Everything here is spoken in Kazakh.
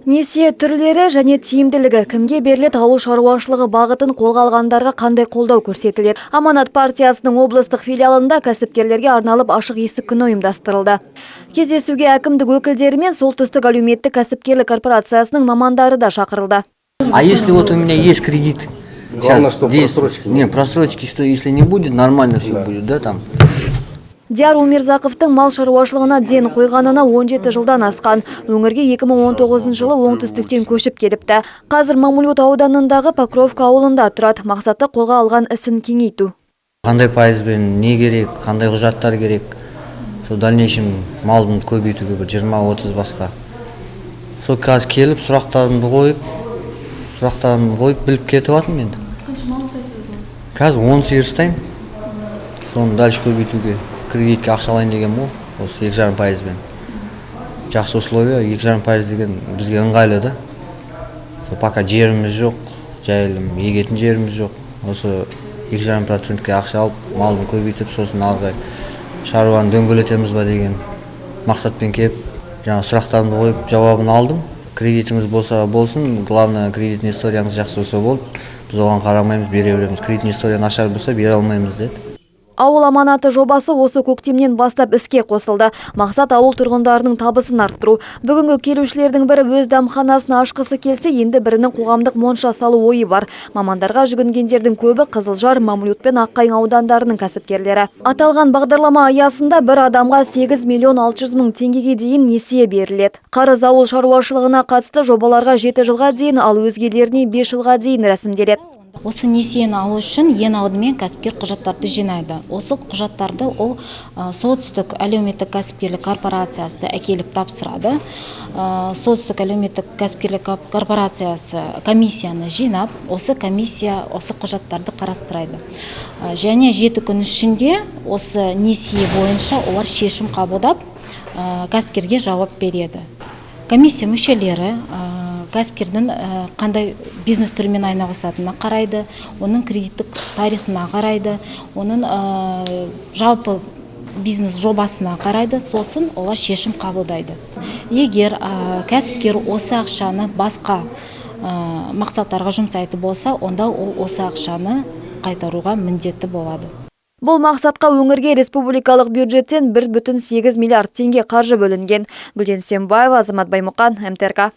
Несие түрлері және тиімділігі: кімге беріледі, ауыл шаруашылығы бағытын қолға алғандарға қандай қолдау көрсетіледі? Аманат партиясының облыстық филиалында кәсіпкерлерге арналып ашық есік күні ұйымдастырылды. Кездесуге әкімдік өкілдері мен Солтүстік әлеуметтік кәсіпкерлік корпорациясының мамандары да шақырылды. А если вот у меня есть кредит? Главное, Сейчас что действует. Просрочки не Не, просрочки, что если не будет, нормально все будет, да, там? Диар Умирзақовтың мал шаруашылығына ден қойғанына 17 жылдан асқан. Өңірге 2019 жылы оңтүстіктен көшіп келіпті. Қазір Мамлют ауданындағы Покровка ауылында тұрады. Мақсаты – қолға алған ісін кеңейту. Қандай пайызбен, не керек, қандай құжаттар керек? Сол дальнейшем малды көбейтуге бір 20-30 басқа. Сол қазір келіп сұрақтарымды қойып біліп кетіп жатырмын енді. Қанша мал ұстайсыз өзіңіз? Қазір 10 сиыр ұстаймын. Соны дальше көбейтуге кредитке ақша алайын деген ғой, осы 2,5 пайызбен. Жақсы условия, 2,5 пайыз деген бізге ыңғайлы да. Сол пока жеріміз жоқ, жайылым егетін жеріміз жоқ. Осы 2,5 процентке ақша алып, малын көбейтіп, сосын ары қарай шаруаны дөңгелетеміз ба деген мақсатпен келіп, жаңа сұрақтарымды қойып, жауабын алдым. Кредитіңіз болса болсын, главное, кредитный историяңыз жақсы болса болды, біз оған қарамаймыз, бере береміз. Кредитный история нашар болса, бере алмаймыз деді. Ауыл аманаты жобасы осы көктемнен бастап іске қосылды. Мақсат – ауыл тұрғындарының табысын арттыру. Бүгінгі келушілердің бірі өз дәмханасын ашқысы келсе, енді бірінің қоғамдық монша салу ойы бар. Мамандарға жүгінгендердің көбі – Қызылжар, Мамлют пен Аққайың аудандарының кәсіпкерлері. Аталған бағдарлама аясында бір адамға 8 миллион 600 мың теңгеге дейін несие беріледі. Қарыз ауыл шаруашылығына қатысты жобаларға 7 жылға дейін, ал өзгелеріне 5 жылға дейін рәсімделеді. Осы несиені алу үшін ең алдымен кәсіпкер құжаттарды жинайды. Осы құжаттарды ол Солтүстік әлеуметтік кәсіпкерлік корпорациясына әкеліп тапсырады. Солтүстік әлеуметтік кәсіпкерлік корпорациясы комиссияны жинап, осы комиссия осы құжаттарды қарастырады. Және 7 күн ішінде осы несие бойынша олар шешім қабылдап, кәсіпкерге жауап береді. Комиссия мүшелері кәсіпкердің қандай бизнес түрімен айналысатынына қарайды, оның кредиттік тарихына қарайды, оның жалпы бизнес жобасына қарайды, сосын олар шешім қабылдайды. Егер кәсіпкер осы ақшаны басқа мақсаттарға жұмсайтын болса, онда ол осы ақшаны қайтаруға міндетті болады. Бұл мақсатқа өңірге республикалық бюджеттен 1,8 миллиард теңге қаржы бөлінген. Гүлден Сембаева, Азамат Баймұқан, МТРК.